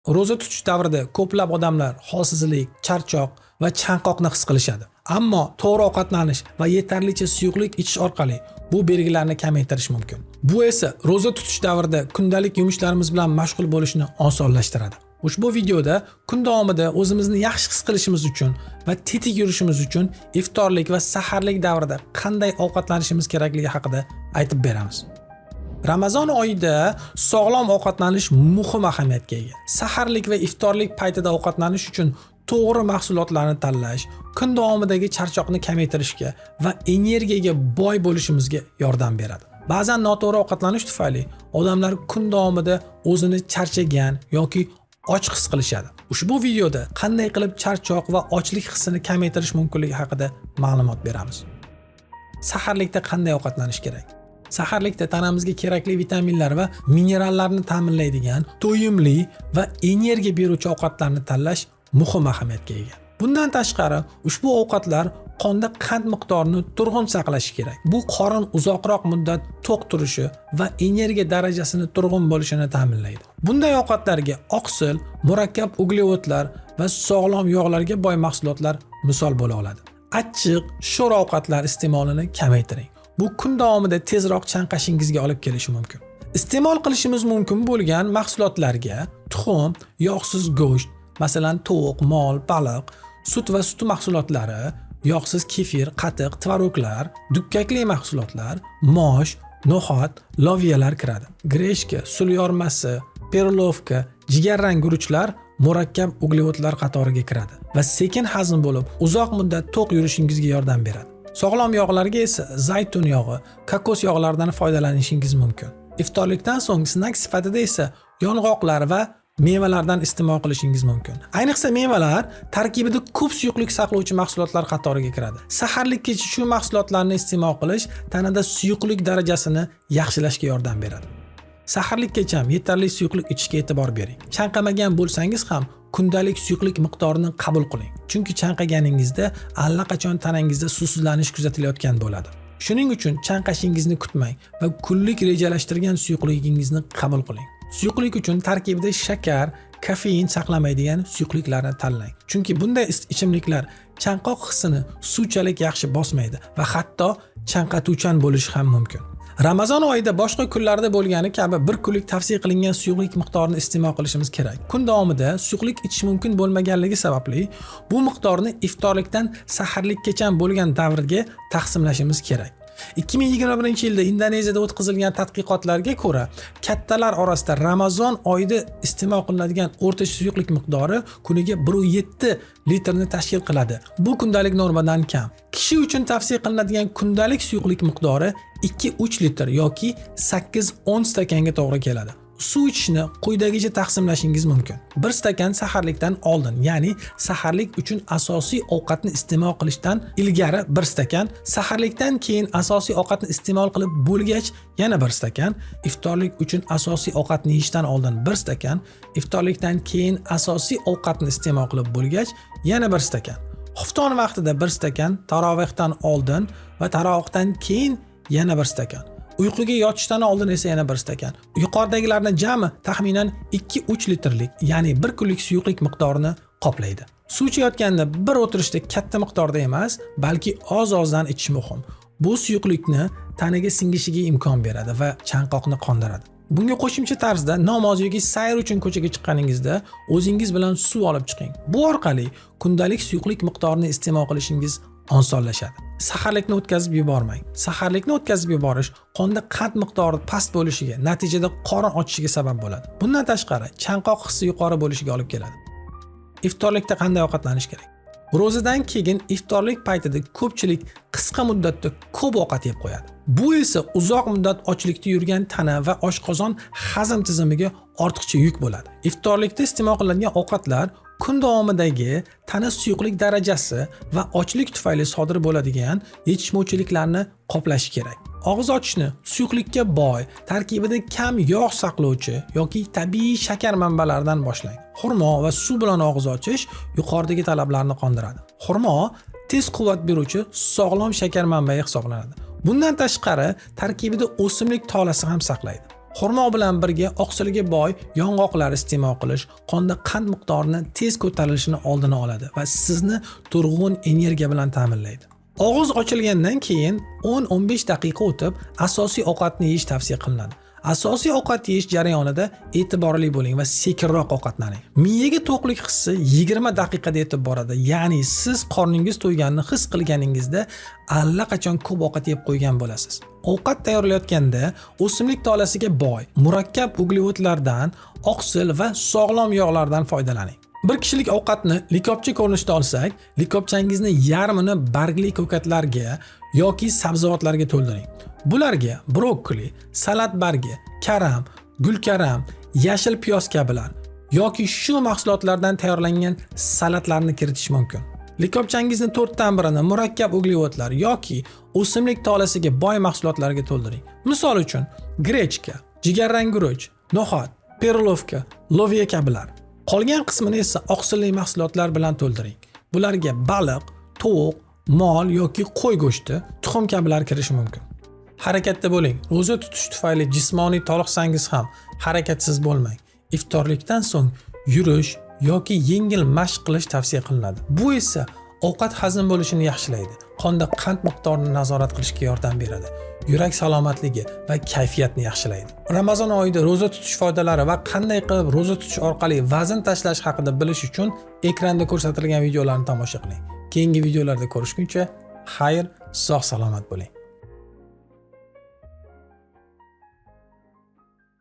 Ro'za tutish davrida ko'plab odamlar holsizlik, charchoq va chanqoqni his qilishadi. Ammo to'g'ri ovqatlanish va yetarlicha suyuqlik ichish orqali bu belgilarni kamaytirish mumkin. Bu esa ro'za tutish davrida kundalik yumushlarimiz bilan mashg'ul bo'lishni osonlashtiradi. Ushbu videoda kun davomida o'zimizni yaxshi his qilishimiz uchun va tetik yurishimiz uchun iftorlik va saharlik davrida qanday ovqatlanishimiz kerakligi haqida aytib beramiz. Ramazon oyida sog'lom ovqatlanish muhim ahamiyatga ega. Saharlik va iftorlik paytida ovqatlanish uchun to'g'ri mahsulotlarni tanlash kun davomidagi charchoqni kamaytirishga va energiyaga boy bo'lishimizga yordam beradi. Ba'zan noto'g'ri ovqatlanish tufayli odamlar kun davomida o'zini charchagan yoki och his qilishadi. Ushbu videoda qanday qilib charchoq va ochlik hissini kamaytirish mumkinligi haqida ma'lumot beramiz. Saharlikda qanday ovqatlanish kerak? Saharlikda tanamizga kerakli vitaminlar va minerallarni ta'minlaydigan to'yimli va energiya beruvchi ovqatlarni tanlash muhim ahamiyatga ega. Bundan tashqari, ushbu ovqatlar qonda qand miqdorini turg'un saqlashi kerak. Bu qorin uzoqroq muddat to'q turishi va energiya darajasini turg'un bo'lishini ta'minlaydi. Bunday ovqatlarga oqsil, murakkab uglevodlar va sog'lom yog'larga boy mahsulotlar misol bo'la oladi. Achchiq, sho'r ovqatlar iste'molini kamaytiring. Bu kun davomida tezroq chanqashingizga olib kelishi mumkin. Iste'mol qilishimiz mumkin bo'lgan mahsulotlarga tuxum, yog'siz go'sht, masalan, tovuq, mol, baliq, sut va sut mahsulotlari, yog'siz kefir, qatiq, tvoroglar, dukkakli mahsulotlar, mosh, no'xat, loviyalar kiradi. Grechka, suli yormasi, perlovka, jigarrang guruchlar murakkab uglevodlar qatoriga kiradi va sekin hazm bo'lib, uzoq muddat to'q yurishingizga yordam beradi. Sog'lom yog'larga esa zaytun yog'i, kokos yog'laridan foydalanishingiz mumkin. Iftorlikdan so'ng snak sifatida esa yong'oqlar va mevalardan iste'mol qilishingiz mumkin. Ayniqsa mevalar tarkibida ko'p suyuqlik saqlovchi mahsulotlar qatoriga kiradi. Saharlikkacha shu mahsulotlarni iste'mol qilish tanada suyuqlik darajasini yaxshilashga yordam beradi. Saharlikkacha ham yetarli suyuqlik ichishga e'tibor bering. Chanqamagan bo'lsangiz ham kundalik suyuqlik miqdorini qabul qiling. Chunki chanqaganingizda allaqachon tanangizda suvsizlanish kuzatilayotgan bo'ladi. Shuning uchun chanqashingizni kutmang va kunlik rejalashtirgan suyuqligingizni qabul qiling. Suyuqlik uchun tarkibida shakar, kofein saqlamaydigan suyuqliklarni tanlang. Chunki bunday ichimliklar chanqoq hissini suvchalik yaxshi bosmaydi va hatto chanqatuvchan bo'lishi ham mumkin. Ramazon oyida boshqa kunlarda bo'lgani kabi bir kunlik tavsiya qilingan suyuqlik miqdorini iste'mol qilishimiz kerak. Kun davomida suyuqlik ichish mumkin bo'lmaganligi sababli bu miqdorni iftorlikdan saharlikkacha bo'lgan davrga taqsimlashimiz kerak. 2021-yilda Indoneziyada o'tkazilgan tadqiqotlarga ko'ra, kattalar orasida Ramazon oyida iste'mol qilinadigan o'rtacha suyuqlik miqdori kuniga 1,7 litrni tashkil qiladi. Bu kundalik normadan kam. Kishi uchun tavsiya qilinadigan kundalik suyuqlik miqdori 2-3 litr yoki 8-10 stakanga to'g'ri keladi. Suv ichishni quyidagicha taqsimlashingiz mumkin. 1 stakan saharlikdan oldin, ya'ni saharlik uchun asosiy ovqatni iste'mol qilishdan ilgari 1 stakan, saharlikdan keyin asosiy ovqatni iste'mol qilib bo'lgach yana 1 stakan, iftorlik uchun asosiy ovqatni yeyishdan oldin 1 stakan, iftorlikdan keyin asosiy ovqatni iste'mol qilib bo'lgach yana 1 stakan. Xufton vaqtida 1 stakan, tarovehdan oldin va tarovehdan keyin yana 1 stakan. Uyquga yotishdan oldin esa yana 1 stakan. Yuqoridagilarning jami taxminan 2-3 litrlik, ya'ni bir kunlik suyuqlik miqdorini qoplaydi. Suv ichayotganda bir o'tirishda katta miqdorda emas, balki oz-ozdan ichish muhim. Bu suyuqlikni tanaga singishiga imkon beradi va chanqoqni qondiradi. Bunga qo'shimcha tarzda namoz yoki sayr uchun ko'chaga chiqqaningizda o'zingiz bilan suv olib chiqing. Bu orqali kundalik suyuqlik miqdorini iste'mol qilishingiz osonlashadi. Saharlikni o'tkazib yubormang. Saharlikni o'tkazib yuborish qonda qand miqdori past bo'lishiga, natijada qorin ochishiga sabab bo'ladi. Bundan tashqari, chanqoq hissi yuqori bo'lishiga olib keladi. Iftorlikda qanday ovqatlanish kerak? Ro'zadan keyin iftorlik paytida ko'pchilik qisqa muddatda ko'p ovqat yeb qo'yadi. Bu esa uzoq muddat ochlikda yurgan tana va oshqozon hazm tizimiga ortiqcha yuk bo'ladi. Iftorlikda iste'mol qilinadigan ovqatlar kun davomidagi tana suyuqlik darajasi va ochlik tufayli sodir bo'ladigan yetishmovchiliklarni qoplashi kerak. Og'iz ochishni suyuqlikka boy, tarkibida kam yog' saqlovchi yoki tabiiy shakar manbalaridan boshlang. Xurmo va suv bilan og'iz ochish yuqoridagi talablarni qondiradi. Xurmo tez quvvat beruvchi sog'lom shakar manbai hisoblanadi. Bundan tashqari, tarkibida o'simlik tolasi ham saqlaydi. Xurmo bilan birga oqsilga boy yong'oqlar iste'mol qilish qonda qand miqdorini tez ko'tarilishini oldini oladi va sizni turg'un energiya bilan ta'minlaydi. Og'iz ochilgandan keyin 10-15 daqiqa o'tib asosiy ovqatni yeyish tavsiya qilinadi. Asosiy ovqat yeyish jarayonida e'tiborli bo'ling va sekinroq ovqatlaning. Miyaga to'qlik hissi 20 daqiqada yetib boradi. Ya'ni siz qorningiz to'yganini his qilganingizda allaqachon ko'p ovqat yeb qo'ygan bo'lasiz. Ovqat tayyorlayotganda o'simlik tolasiga boy, murakkab uglevodlardan, oqsil va sog'lom yog'lardan foydalaning. Bir kishilik ovqatni likopcha ko'rinishida olsak, likopchangizni yarmini bargli ko'katlarga yoki sabzavotlarga to'ldiring. Bularga brokkoli, salat bargi, karam, gulkaram, yashil piyoz kabilar yoki shu mahsulotlardan tayyorlangan salatlarni kiritish mumkin. Likopchangizni 1/4 ini murakkab uglevodlar yoki o'simlik tolasiga boy mahsulotlarga to'ldiring. Misol uchun, grechka, jigarrang guruch, no'xat, perlovka, loviya kabilar. Qolgan qismini esa oqsilli mahsulotlar bilan to'ldiring. Bularga baliq, tovuq, mol yoki qo'y go'shti, tuxum kabilar kirishi mumkin. Harakatda bo'ling. Ro'za tutish tufayli jismoniy toliqsangiz ham harakatsiz bo'lmang. Iftorlikdan so'ng yurish yoki yengil mashq qilish tavsiya qilinadi. Bu esa ovqat hazm bo'lishini yaxshilaydi, qonda qand miqdorini nazorat qilishga yordam beradi, yurak salomatligi va kayfiyatni yaxshilaydi. Ramazon oyida ro'za tutish foydalari va qanday qilib ro'za tutish orqali vazn tashlash haqida bilish uchun ekranda ko'rsatilgan videolarni tomosha qiling. Keyingi videolarda ko'rishguncha xayr, sog' salomat bo'ling.